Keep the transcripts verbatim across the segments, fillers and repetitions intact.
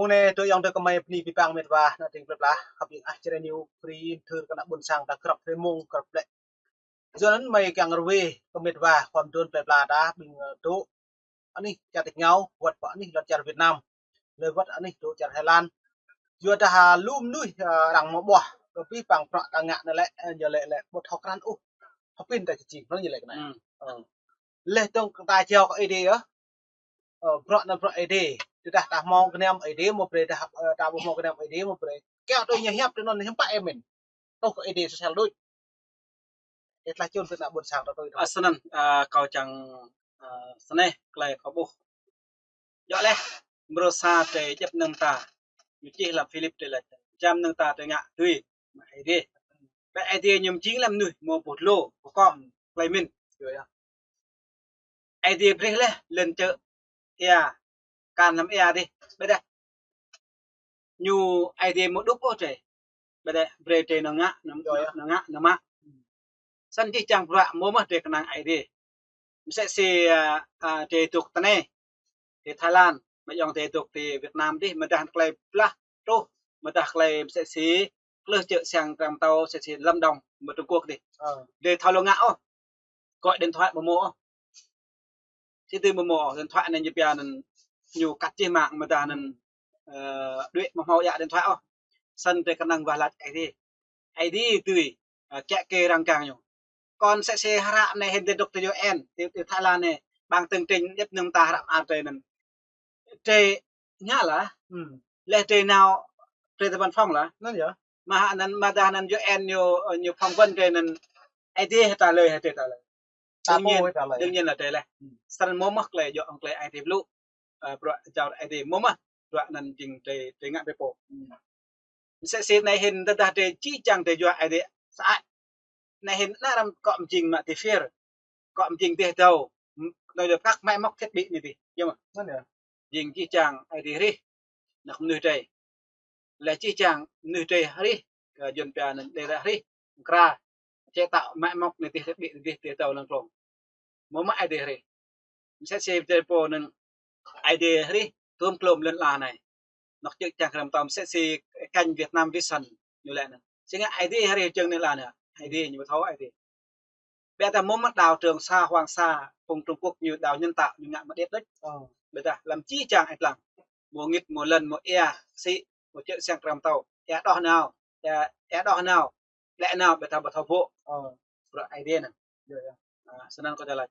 Mông anai tui yŏng tơ kơmơi bơni pơpŭ mĕt wa, ană tring plơi pla, khăp yang ah čơrơniu, prin, thâo kơ ană ƀôn sang ta krăp rơmông, krăp plĕ. Yua anŭn mơi kiăng rơwe kơ mĕt wa, khŏm dŏ plơi pla ta, ƀing, ơ, dŏ anih čar tơngao, wơ̆t pơ anih lŏn čar Việt Nam. Lĕ wơ̆t anih dŏ čar Thái Lan. Yua dah, ơ, lu mơnuih, ơ, arăng mơboh, kơ pih păng prăk ta ngă anai lĕ, ơ, ñu lĕ, lĕ, ƀu thâo krăn ôh. Hơpin ta či či, anŭn ñu lĕ kơ anai. Hmm. Ơ. Lĕ tơ̆ng ta jao kơ Ơi Adai yơh. Ơ, prăk anŭn prăk Ơi Adai. Tơdah ta hmâo kơnăm Ơi Adai, mơ̆ brơi dah, ơ, ta ƀu hmâo kơnăm Ơi Adai, mơ̆ brơi. Kơ tui ñu hiăp tui anŭn hiư̆m pă ĕmĕn. Tŏh kơ Ơi Adai sel đôč. Ih tlah čun kơ ană ƀôn sang ta tui. Ơ, snăn, ơ, kâo čang, ơ, snei, tơlơi kâo ƀuh. Djŏ leh, mrô sa tơ djŏp mơnơ̆ng ta. Ñu čih lăm Philip tơ lač. Djŏp mơnơ̆ng ta tơ ngă tui. Mă Ơi Adai. Ƀĕ Ơi Adai ñu mơjing lăm mơnuih, mơ̆ ƀuh lu, ƀuh kŏm, tơlơi mĭn. Ơi Adai brơi leh, lŏn čư̆ ia, kăn lăm ia dih, ƀĕ dah. Ñu Ơi Adai mơ̆ đŭp ôh drơi. Ƀĕ dah, brơi drơi nao ngă, nao, nao ngă, nao mă. Snăn jih jang bruă mơ̆ mơh drơi kơnang Ơi Adai. Msĕ si, ơ, ơ, drơi dŏ tơ anai, tơ Thái Lan, mơ̆ yŏng drơi dŏ tơ Việt Nam dih, mơ̆ dah tơlơi blah, truh, mơ̆ dah tơlơi msĕ si, klưh čư̆ siăng krăm tâo, msĕ si Lâm Đồng, mơ̆ Trung Quốc dih. Ơ. Drơi thâo lu ngă ôh. Gọi điện thoại ƀu mơ̆ ôh. Či tui ƀu mơ̆ ôh, điện thoại anai ñu pia anŭn ñu cắt jih mạng mơ̆ dah anŭn, ơ, đuaĭ ƀu hmâo ia điện thoại ôh. Snăn drơi kơnang wah lač Ơi Adai. Ơi Adai tui, ơ, kiă kơ arăng kiăng ñu. Kŏn msĕ si hră anai hĭn tơ dŏ tơ U N, tơ, tơ Thái Lan anai, ƀăng tơ̆ng tring djŏp mơnơ̆ng ta hră mơar drơi anŭn. Drơi ngă lah. Hmm. Leh drơi nao, drơi tơ văn phòng lah. Anŭn yơh. Mơ̆ hă anŭn, mơ̆ dah anŭn U N ñu, ñu phỏng vấn drơi anŭn Ơi Adai hơta lơi, hơta lơi. Ta đương nhiên, pô hơta lơi. Đương nhiên là drơi leh. Hmm. Snăn mơ̆ mơh tơlơi djŏ hăng tơlơi Ơi Adai blŭ. Ơ, bruă jao Ơi Adai mơ̆ mơh, bruă anŭn jing drơi, drơi ngă drơi pô. Hmm. Msĕ si anai hĭn tơdah drơi jih jang drơi yua Ơi Adai sơăi. Anai hĭn ană arăng kŏ mơjing mă ti phir. Kŏ mơjing dih dâo. Anai lĕ prăk máy móc thiết bị anai dih. Yơh mơ̆? Anŭn yơh. Jing jih jang Ơi Adai hrih. Ană mơnuih drơi. Lĕ jih jang mơnuih drơi hrih. Kơ Yuăn pia anŭn drơi hrih. Kra. Chế tạo máy móc anai dih, thiết bị anai dih, dih dâo lăng klông. Mơ̆ mơ̆ Ơi Adai hrih. Msĕ si drơi pô anŭn Ơi Adai hrih, tơm klôm lŏn ala anai. Anŏ čư̆ čang krăm tâo msĕ si kênh Việt Nam Vision ñu lĕ anŭn. Či ngă Ơi Adai hrih jơ̆ng lŏn ala anai. Ơi Adai ñu ƀu thâo Ơi Adai. Ƀĕ dah mơ̆ mơ̆ đảo Trường Sa, Hoàng Sa, phung Trung Quốc ñu đảo nhân tạo ñu ngă mơ̆ điêt đôč. Ơ. Ƀĕ dah lăm jih jang ih lăng. Mơ̆ ngĭt, mơ̆ lŏn, mơ̆ ia, sĭ, mơ̆ čư̆ siăng krăm tâo. Ia đoh nao, ia, ia đoh nao. Lĕ nao ƀĕ ta ƀu thâo ƀô̆. Ơ. Bruă Ơi Adai anŭn. Yơh, yơh. Ơ, snăn kâo čang lač.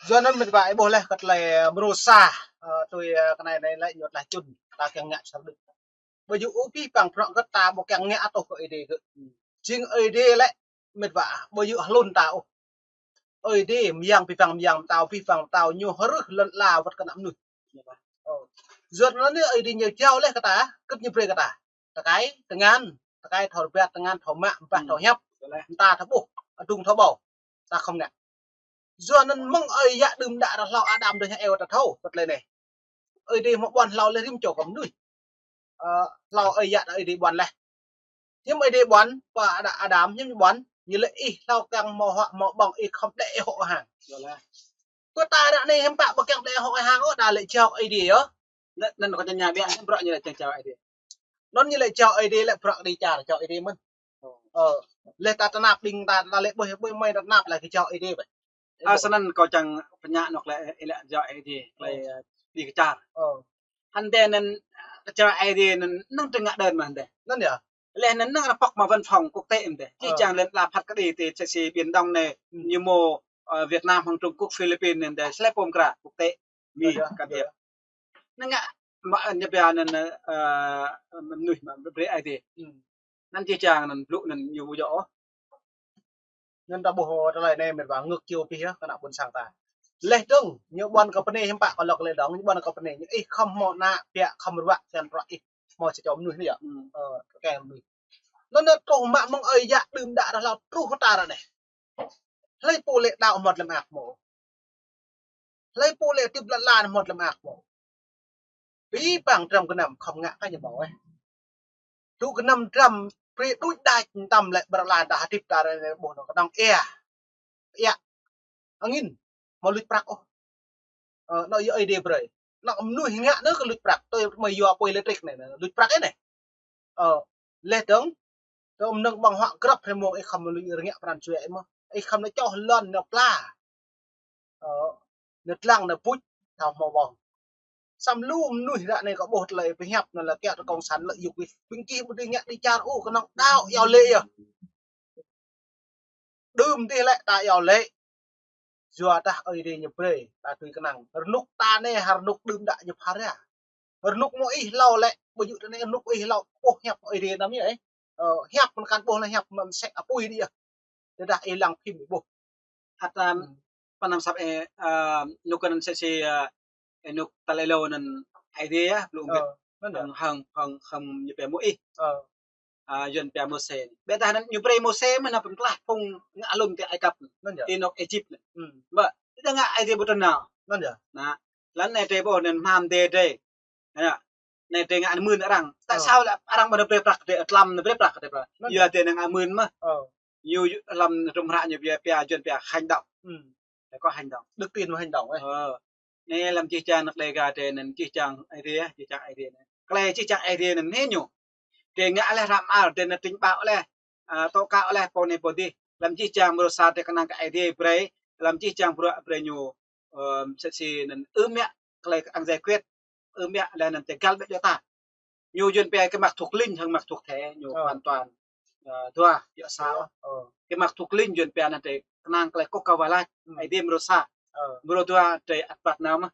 Yua anŭn mĕt wa ih ƀuh leh kơ tơlơi mrô sa, ơ, tui, ơ, kơ anai anai lĕ ñu tlah čun, ta kiăng ngă sơr đôč. Ƀu djơ̆ ôh pih păng prăk kơ ta ƀu kiăng ngă tŏh kơ Ơi Adai kơ. Jing Ơi Adai lĕ mĕt wa, ƀu djơ̆ hlŭn ta ôh. Ơi Adai mơyang pih păng mơyang pơtao, pih păng pơtao ñu hrih lŏn ala wơ̆t kơ ană mơnuih. Ơ. Yua anŭn anai Ơi Adai ñu jao leh kơ ta, kơ ñu brơi kơ ta. Tơkai, tơngan, tơkai thâo rơbat, tơngan thâo mă, ƀah thâo hiăp, ta thâo ƀuh, adŭng thâo ƀâo, ta khŏm ngă. Yua anŭn mơ̆ng Ơi Yă đưm đă ră hlâo Adam dơ̆ng hăng Êwa ta thâo, wơ̆t tơlơi anai. Ơi Adai mơ̆ ƀuăn hlâo leh rĭm čô kơ mơnuih. Ơ, hlâo Ơi Yă ta Ơi Adai ƀuăn leh. Hiư̆m Ơi Adai ƀuăn, pơ Ada-, Adam hiư̆m ƀuăn, ñu lĕ ih hlâo kiăng hmâo huă hmâo ƀơ̆ng ih khŏm đĕ ih hŏk ih hăng. Kơ ta ră anai hiư̆m pă ƀu kiăng đĕ ih hŏk ih hăng ôh, ta lĕ jao Ơi Adai yơh. Anŭn, anŭn kâo tơña ƀiă, hiư̆m bruă ñu lĕ kiăng jao Ơi Adai. Anŭn ñu lĕ jao Ơi Adai lĕ bruă kơ đĭ čar, jao Ơi Adai mơ̆n. Ơ, leh ta tơnap ƀing ta, ta lĕ ƀuh, ƀuh mơi ta tơnap lĕ kơ jao Ơi Adai ƀĕ. Ơ, snăn kâo čang pơñă anŏ lĕ, ih lĕ jao Ơi Adai, lĕ, ơ, đĭ kơ čar. Ơ. Hăng tơ anŭn, jao Ơi Adai anŭn, anŭn tơngă đơn mơ̆n tơ. Anŭn yơh. Leh anŭn anŭn arăng pŏk mă văn phòng quốc tế mơ̆n tơ. Jih jang lŏn ala phat kơđi tơ, msĕ si Biển Đông anai, ñu mơ̆, ơ, Việt Nam hăng Trung Quốc, Philippines anŭn tơ, sle pôm kra quốc tế. Mi, can thiệp. Anŭn ngă, mă, ñu pia anŭn, ơ, mơnuih mă brơi Ơi Adai. Anŭn jih jang anŭn blŭ anŭn ñu ƀu djơ̆ ôh. Anŭn ta ƀuh tơlơi anai mĕt wa ngược chiều pih yơh kơ ană ƀôn sang ta. Leh dơ̆ng, ñu ƀuăn kơ pơnê hiư̆m pă kơ lŏk leh dơ̆ng, ñu ƀuăn kơ pơnê, ñu ih khŏm hmâo ană, pia khŏm ruă, sian ruă ih hmâo sa čô mơnuih anai yơh. Ơ, kơ mơnuih. Anŭn anŭn truh mă mơ̆ng Ơi Yă đưm đă ră hlâo truh ta ră anai. Hlơi pô lĕ đaŏ hmâo lăm ak mơ̆. Hlơi pô lĕ tip lăn lan hmâo lăm ak mơ̆. Pih păng dram gơnam khŏm ngă kơ ñu ƀâo ôh. Tŭ gơnam dram brơi đuč đač tăm lĕ ƀrơ̆ lan dah hơdip ta ră anai ƀuh anŏ kơnơ̆ng ia. Ia. Angin. Hmâo luč prăk ôh. Ơ, anŏ yơh Ơi Adai brơi. Anŏ mơnuih ngă anai kơ luč prăk, tui mơi yua apui lêtrik anai, luč prăk anai. Ơ, laih dơ̆ng, tơ mơnơ̆ng ƀơ̆ng huă grăp hrơi mông ih khŏm lui rơngiă pran jua ih mơ̆n. Ih khŏm nao čoh lŏn nao pla. Ơ, nao lăng nao buč, thâo hmâo ƀơ̆ng. Samơ̆ lu mơnuih ră anai kơ ƀuh tơlơi pơhiăp anŭn lĕ kiăng tơ cộng sản lợi dụng ih. Ƀing gih ƀu dưi ngă dêh čar ôh, kơnơ̆ng đaŏ iâu laĭ yơh. Đưm dih lĕ ta iâu laĭ. Yua dah Ơi Adai ñu brơi, ta tui kơnang. Rơnŭk ta anai, ha rơnŭk đưm đă ñu phara. Rơnŭk mơ̆ ih hlâo lĕ, ƀu djơ̆ tơ anai rơnŭk ih hlâo, ƀuh hiăp Ơi Adai anăm yơh, ơ. Ơ, hiăp mơ̆n kăn ƀuh lĕ hiăp mơ̆n mơsĕ apui dih yơh. Tơdah ih lăng phim ih ƀuh. Ăt, ơ, pơ anăm săp, ơ, ơ, rơnŭk anŭn sĕ si, ơ, rơnŭk tal êlâo anŭn Ơi Adai yơh, blŭ ƀĕ. Ơ, anŭn yơh. Hăng, hăng, hăng, hăng ñu pia mơ̆ ih. Ơ. Ơ, Yuan pia Môsê. Ƀĕ tah anŭn ñu brơi Môsê mơ̆n nao pơklaih phung ngă alum ti Ai Cập. Anŭn yơh. Ti anŏ Êjip anŭn. Hmm. Ƀă, tơdah ngă Ơi Adai ƀu tơnao. Anŭn yơh. Anŭn, lăn anai drơi ƀuh anŭn hmam dê drơi. Anŭn, anai drơi ngă anŭn mơ̆n arăng. Ơ. Tại sao lĕ arăng ƀu brơi prăk drơi, tlam anŭn brơi prăk drơi prăk. Anŭn yơh. Yua drơi năng mơ̆n mơ̆n. Ơ. Ñu, ñu lăm hrŏm hră ñu pia, pia Yuan pia hành động. Hmm. Phải có hành động. Đức tin và hành động ấy. Ơ. Anai lăm čih čang anŏ Đêga drơi anŭn čih čang Ơi Adai, čih čang Ơi Adai anŭn. Tơlơi čih čang Ơi Adai anŭn hĭ ñu. Drơi ngă laih hră mơar, drơi anŭn trình báo laih. Ơ, tố cáo laih pô anai pô dih. Lăm čih čang mrô sa drơi kơnang kơ Ơi Adai brơi. Lăm čih čang bruă brơi ñu, ơ, sĕ si anŭn ưm yă tơlơi kơ arăng giải quyết. Ưm yă laih anŭn tơgal ƀĕ djơ̆ ta. Ñu Yuan pia cái mặt thuộc linh hăng mặt thuộc thể, ñu, ơ, hoàn toàn, ơ, dua, djơ̆ sa. Ơ, ơ. Cái mặt thuộc linh Yuan pia anŭn drơi kơnang tơlơi kơkuh kơ wai lač. Hmm. Ơi Adai mrô sa. Ơ. Mrô dua drơi ăt ƀă nao mơ̆n.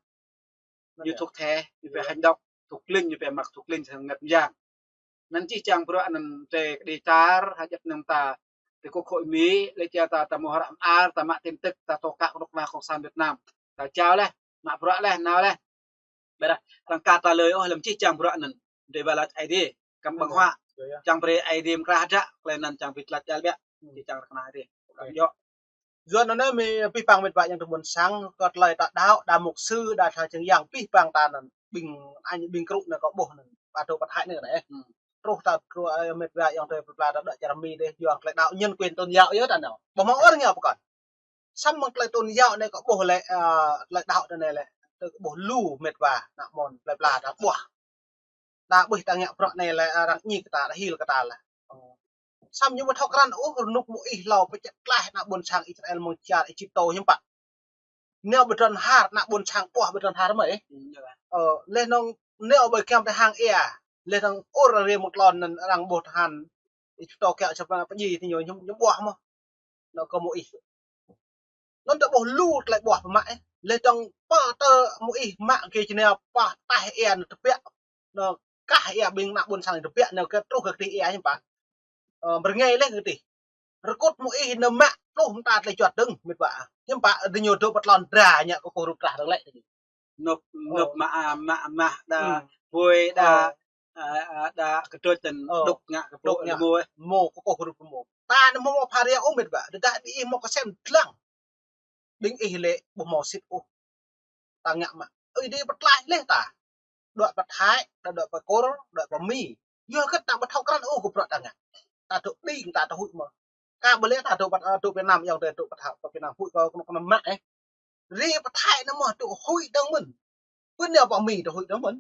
Anŭn yơh. Ñu thuộc thể, ñu pia, ơ, hành động, thuộc linh, ñu pia mặt thuộc linh hăng ngăt mơyang. Anŭn čih čang bruă anŭn drơi kơđi čar, hơjăp anŭn ta, drơi kơkuh kơ Mi, lĕ čar ta, ta mơ̆ hră mơar, ta mă tin tức, ta tố cáo kơnuk kơna cộng sản Việt Nam. Ta jao laih, mă bruă laih, nao laih. Ƀĕ dah, arăng kơ ta lơi ôh lăm čih čang bruă anŭn. Drơi wai lač Ơi Adai, kăm ƀơ̆ng huă. Anŭn yơh. Čang brơi Ơi Adai mơkrah dah, tơlơi anŭn čang wĭt lač jal biă. Hmm. Čih čang rơkơna Ơi Adai. Kăm yơh. Yuan anŭn anai mơi pih pang mĕt wa ayŏng adơi ƀôn sang, kơ tơlơi ta đaŏ, đa mục sư, đa tha čơng yang, pih pang ta anŭn, ƀing anai, ƀing krŭ anai kơ ƀuh anŭn, pơtô pơthai anai anai. Hmm. Truh ta truh, ơ, mĕt wa ayŏng adơi pơpla ta đaŏ čar Mi dih, yua tơlơi đaŏ nhân quyền tôn giáo yơh ta anŭn. Ƀu hmâo ôh rơngiă pơkŏn. Samơ̆ tơlơi tôn giáo anai kơ ƀuh lĕ, ơ, tơlơi đaŏ anai lĕ, tơ kơ ƀuh lu mĕt wa, ană mơ̆n, tơlơi pla ta ƀuh. Đa ƀuh ta ngă bruă anai lĕ, arăng ñik kơ ta, arăng hil kơ ta lĕ. Samơ̆ ñu ƀu thâo krăn ôh, rơnŭk mơ̆ ih hlâo pơčĕt tlaih ană ƀôn sang Israel mơ̆ng čar Êjiptô hiư̆m pă. Nao ƀơi tơdron har, ană ƀôn sang ƀuh ƀơi tơdron har mơ̆ ih. Hmm, yơh. Ơ, laih anŭn nao ƀơi kiăm tơhang ia. Laih anŭn ur rê mơ̆ng tlôn anŭn arăng ƀuh tơhan Êjiptô kiăng čơp pơdjai ti ñu, ñu, ñu ƀuh mơ̆n. Anŭn kơ mơ̆ ih. Anŭn ta ƀuh lu tơlơi ƀuh pơmă ih. Laih dơ̆ng pơtơ mơ̆ ih mă kơ čơnao pah taih ia anŭn tơbiă. Anŭn kah ia ƀing ană ƀôn sang tơbiă anŭn kơ truh kơ kơtih ia hiư̆m pă. Ơ, bơrngai laih kơtih. Rơkŭt mơ̆ ih anŭn mă pluh mơta tơlơi juăt dơ̆ng mĕt wa. Hiư̆m pă dih ñu dŏ pơ tlôn dra ñu kơkuh rup trah dơ̆ng lĕ. Nŭp, nŭp, ơ, mă, a, mă, mă, đa, hmm, bui, đa, ơ, ơ, ơ, đa kơdŭč tơ̆n, ơ, đŭk ngă kơ, đŭk ngă, rơmô, ơ, rơmô, kơkuh rup rơmô. Ta anŭn hmâo phara ôh mĕt wa. Tơdah ƀing ih hmâo kơsem dlăng. Ƀing ih lĕ ƀu hmâo sĭt ôh. Ta ngă mă. Ơi Adai pơtlaih laih ta. Đuaĭ pơ Thái, đuaĭ pơ Kur, đuaĭ pơ Mi. Yua kơ ta ƀu thâo krăn ôh kơ bruă ta ngă. Ta dŏ đing, ta dŏ huĭ mơ̆n. Kơ ƀu lĕ ta dŏ pơ, ơ, dŏ Việt Nam, ayŏng adơi dŏ pơ Thái, pơ Việt Nam huĭ kơ kơnuk kơna mă ih. Rĭ pơ Thái anŭn mơ̆ dŏ huĭ dơ̆ng mơ̆n. Pơ nao pơ Mi dŏ huĭ dơ̆ng mơ̆n.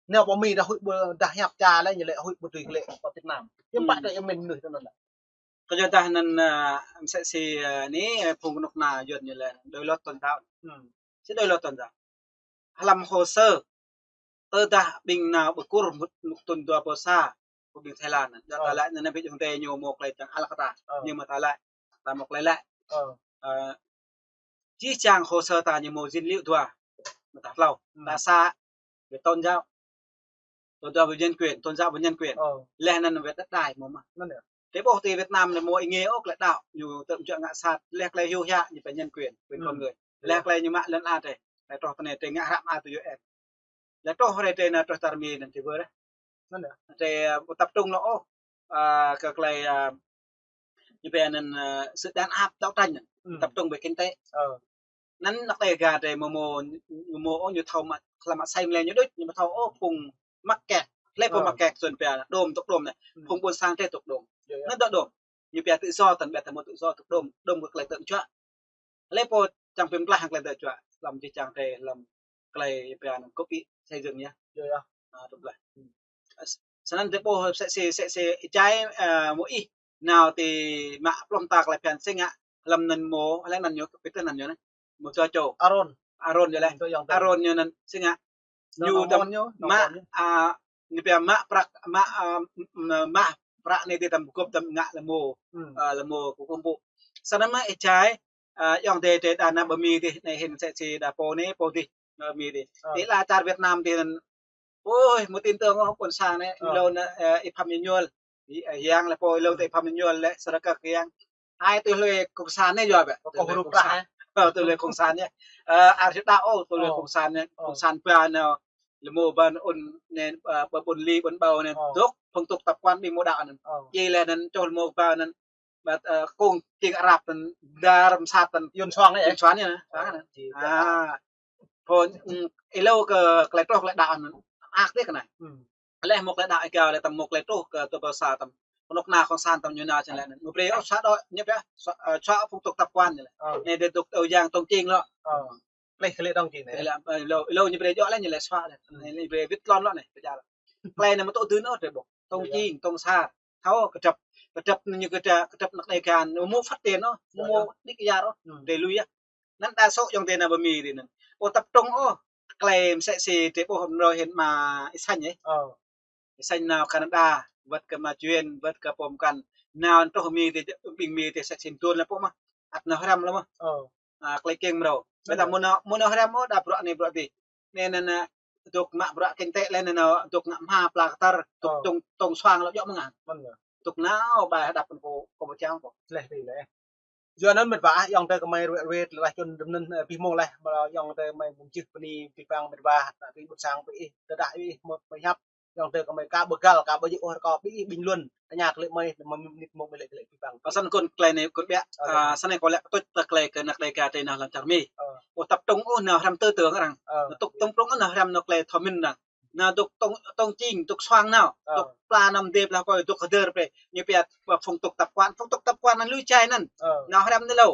Nao pơ Mi dŏ huĭ ƀu dah hiăp čar lĕ, ñu lĕ huĭ ƀu dưi lĕ pơ Việt Nam. Hiư̆m pă, hmm, tơlơi mĭn mơnuih tui anŭn lĕ. Kơ yua dah anŭn, ơ, mơsĕ si, ơ, anai, ơ, phung kơnuk kơna Yuan ñu lĕ, đối lập tôn giáo. Hmm. Či đối lập tôn giáo. Hlăm hồ sơ, tơdah ƀing nao ƀơi Kur mŭt, mŭt tơ̆n dua pluh sa, kơ ƀing Thái Lan, đa, ơ, ta laĭ anŭn ƀing ayŏng adơi ñu mơ̆ tơlơi čang ăl kơ ta, ơ, ñu mơ̆ ta laĭ, ta mơ̆ tơlơi laĭ. Ơ. Ơ, čih čang hồ sơ ta ñu mơ̆ dữ liệu dua, mơ̆ ta hlâo, hmm, ta sa, về tôn giáo. Tôn giáo và nhân quyền, tôn giáo và nhân quyền. Ơ. Laih anŭn về đất đai mơ̆ mă. Anŭn yơh. Tơƀuh ti Việt Nam anai mơ̆ ih ngă ôh tơlơi đaŏ, ñu tơ̆m čuă ngă sat, laih tơlơi hyu hia ñu pia nhân quyền, quyền, ừ, con người. Laih, ừ, tơlơi ñu mă lŏn ala drơi. Laih truh tơ anai drơi ngă hră mơar tui U N. Laih truh hrơi drơi anai truh čar Mi anŭn tơwơr. Anŭn yơh. Drơi, ơ, ƀu tập trung lŏ ôh, ơ, kơ tơlơi, ơ, ñu pia anŭn, ơ, sự đàn áp đấu tranh anŭn. Ừ. Tập trung về kinh tế. Ờ. Anŭn anŏ Đêga drơi mơ̆ mơ̆, mơ̆ mơ̆ ôh ñu thâo mă, hlăm mă asei mơlei ñu đôč, ñu mă thâo ôh phung mă kĕk. Hlơi phung, ờ, mă kĕk Yuan pia, đom, tŏk đom anai. Ừ. Phung ƀôn sang drơi tŏk đom. Yơh, yơh. Anŭn tŏk đom. Ñu pia tự do, tơ̆n ƀĕ ta mơ̆ tự do tŏk đom, đom kơ tơlơi tơ̆m čuă. Hlơi pô čang pơmĭn tlaih hăng tơlơi tơ̆m čuă, hlăm čih čang drơi, hlăm tơlơi pia anŭn copy. xây dựng nhé. Yơh, yơh. À, đúng rồi. Snăn drei ƀuh sĕ si, sĕ si ih čai, ơ, mơ̆ ih nao ti mă pluh mta tơlơi phiăn si ngă, hlăm anăn mơ̆, hlăm anăn ñu, pĭt anăn ñu anai. Mơ̆ čô čô. Aron. Aron yơh lĕ. Aron ñu anăn si ngă. Ñu tăm mă, a, ñu pia mă prăk, mă, a, mă prăk anai ti tăm gŏp tăm ngă lĕ mơ̆, a, lĕ mơ̆ kơ kơmpŭ. Snăn mơ̆ ih čai, a, ayŏng adei drei đa nao ƀơi Mi dih, anai hĭn sĕ si đa pô anai, pô dih, ơ, Mi dih. Ti la čar Việt Nam dih anăn, ôi, mơ̆ tin tưởng ôh, ƀuôn sang anai, ơ, ih lŏ nao, ơ, ih phăm ñu ñuôl. Ih, ơ, yang lĕ pô, ih lŏ tơ ih phăm ñu ñuôl lĕ, srơkă kơ yang. Hai tui hlue cộng sản anai yua bĕ. Tui hlue cộng sản. Ơ, tui hlue cộng sản anai. Ơ, ar hyu đa ôh, tui hlue cộng sản anai. Cộng sản ba nao, lĕ mơ̆ ba anŭn anai, ơ, ba ƀôn li, ƀôn ƀâo anai. Dŏ, phong tục tập quán ƀing mơ̆ đa anŭn. Či lĕ anŭn, čô lĕ mơ̆ ba anŭn. Ƀă, ơ, kông čing Arab anŭn, dar msat anŭn. Yun Suang anai, Yun Suang anai. Ơ, či, či. A. Phôn, ưm, ih lŏ kơ tơlơi truh tơlơi đaŏ anŭn. Ak tih kơ anai. Lĕ mơ̆ tơlơi đaŏ ih gao lĕ tăm mơ̆ tơlơi truh kơ tơlơi ƀâo sa tăm. Kơnuk kơna cộng sản tăm ñu nao čang lĕ anŭn. Mơ̆ brơi ôh sua đôč ñu pia, sua, ơ, sua phong tục tập quán ñu lĕ. Anai dŏ dŏ tơ yang tông čing lŏ. Lĕ kơ lĕ tông čing anai. Lĕ, ơ, ih lŏ, ih lŏ ñu brơi djŏ lĕ ñu lĕ sua lĕ. Anai lĕ brơi wĭt lŏn lŏ anai, pơjal. Tơlơi anai mơ̆ tŭ dưn ôh drei ƀuh. Tông čing, tông sa. Thâo kơdrăp, kơdrăp ñu kơdrăp, kơdrăp anăk Đêga, mơ̆ phát triển ôh, mơ̆ đĭ kyar ôh, drei lui yơh. Anăn đa số ayŏng adei nao ƀơi Mi dih anăn. Ơ, tập trung ôh, tơlơi msĕ si drei ƀuh mrâo hĭn mă Y Xanh ih. Y Xanh nao Canada, wơ̆t kơ mă Juen, wơ̆t kơ pô mkăn. Nao truh Mi dih, ƀing Mi dih sĕ si mduôn lĕ pô mơ̆. Ăt nao hrăm lĕ mơ̆. A, tơlơi kiăng mrâo. Ƀiădah mơ̆ nao, mơ̆ nao hrăm ôh, đa bruă anai bruă dih. Anai, anai, anai, dŏ mă bruă kinh tế lĕ anai, anai, dŏ ngă hma pla kơtăr, dŏ tông, tông Suang lŏ djŏ mơ̆ng anŭn. Dŏ nao ƀai hơđăp kơ, kơ pơčang kơ. Lĕ, lĕ. Yua anŭn mĕt wa, ayŏng adei kơmơi ruai, ruai, tơlơi čun dŭm anŭn, ơ, pih mông lĕ, mă ayŏng adei kơmơi mơ̆ng čih bơni pih pang mĕt wa, ană ƀing ƀuôn sang ƀing ih, tơdah ih mơ̆, mơ̆ hiăp, ayŏng adei kơmơi ka ƀu găl, ka ƀu djơ̆ ôh rơkâo ƀing ih, ƀing luôn, tơña kơ lĕ mơi, mơ̆ mơnit mơ̆ mơi lĕ, lĕ pih pang. Pơsăn kơ tơlơi anai kơ ƀiă, a, snăn kâo lĕ pơtŭč tơ tơlơi kơ anăk Đêga drei nao lăm čar Mi. Ơ. Ơ, tập trung ôh nao hrăm tư tưởng arăng. Ơ. Nao tŭk tŭng prŏng ôh nao hrăm anŏ tơlơi thâo mĭn arăng. Nao dŏ tông, tông čing, dŏ Suang nao. Ơ. Dŏ pla năm dêp lah kơ dŏ kơdơr brơi. Ñu pia phong tục tập quán, phong tục tập quán anăn lui čai anăn. Ơ. Nao hrăm anai lŏ.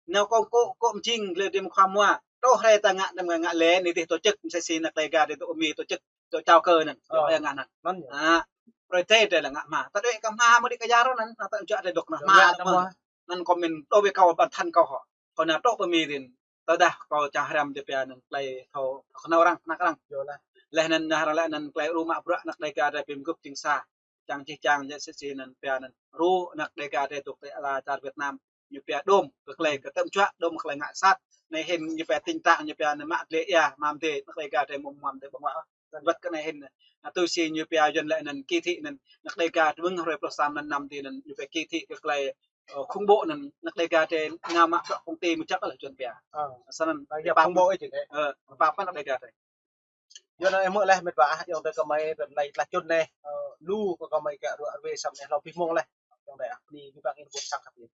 Nao kông kŏ, kŏ mjing lĕ dêh mơ̆ khua mua. Truh hrơi ta ngă, ta ngă lĕ, anai dih tổ chức, msĕ si anăk Đêga dih dŏ Mi tổ chức, dŏ chào cờ anăn. Ơ. Dŏ yang anăn. Anăn yơh. A, brơi drei lĕ ngă hma. Ta đuaĭ kơ hma mơ̆ đĭ kyar ôh anăn, ta dŏ drei dŏ ngă hma. Yơh, anăn mơ̆. Anăn kơ mĭn, đối với kâo bản thân kâo hŏ. Kâo nao truh ƀơi Mi dih. Tơdah kâo čang hrăm dih pia anăn tơlơi thâo, thâo kơnâo arăng, kơnăk arăng. Yơh lah. Leh anăn nao arăng lĕ anăn tơlơi ru mă bruă anăk Đêga drei ƀing gŭp jing sa. Čang čih čang jĕ sĕ si anăn pia anăn. Ru anăk Đêga drei dŏ ti ala čar Việt Nam. Ñu pia đom, kơ tơlơi kơ tơm čuă, đom kơ tơlơi ngă sat. Anai hĭn ñu pia tĭng tang, ñu pia anăn mă dlê ia, mă mdê, anăk Đêga drei mơ̆ mă mdê ƀơ̆ng huă. Wơ̆t kơ anai hĭn. Anăn tui si ñu pia Yuăn lĕ anăn kỳ thị anăn, anăk Đêga drei mơ̆ng hrơi pluh sa anăn năm dih anăn, ñu pia kỳ thị kơ tơlơi, ơ, khủng bố anăn, anăk Đêga drei nao mă bruă công ty mơ̆ čăk lah Yuăn pia. Ơ. Snăn. Ơ, yua khủng bố ih čih, ơ. Ơ, pap kơ anăk Đêga drei. Yua anŭn ih mơ̆ leh mĕt wa, ayŏng adei kơmơi ră anai tơlơi čun anai, ơ, lu kơ kơmơi kơ ruă ruai săm anai hlâo pih mông leh. Ayŏng adei, a, bơni pih pang ih ƀuôn sang khăp ih.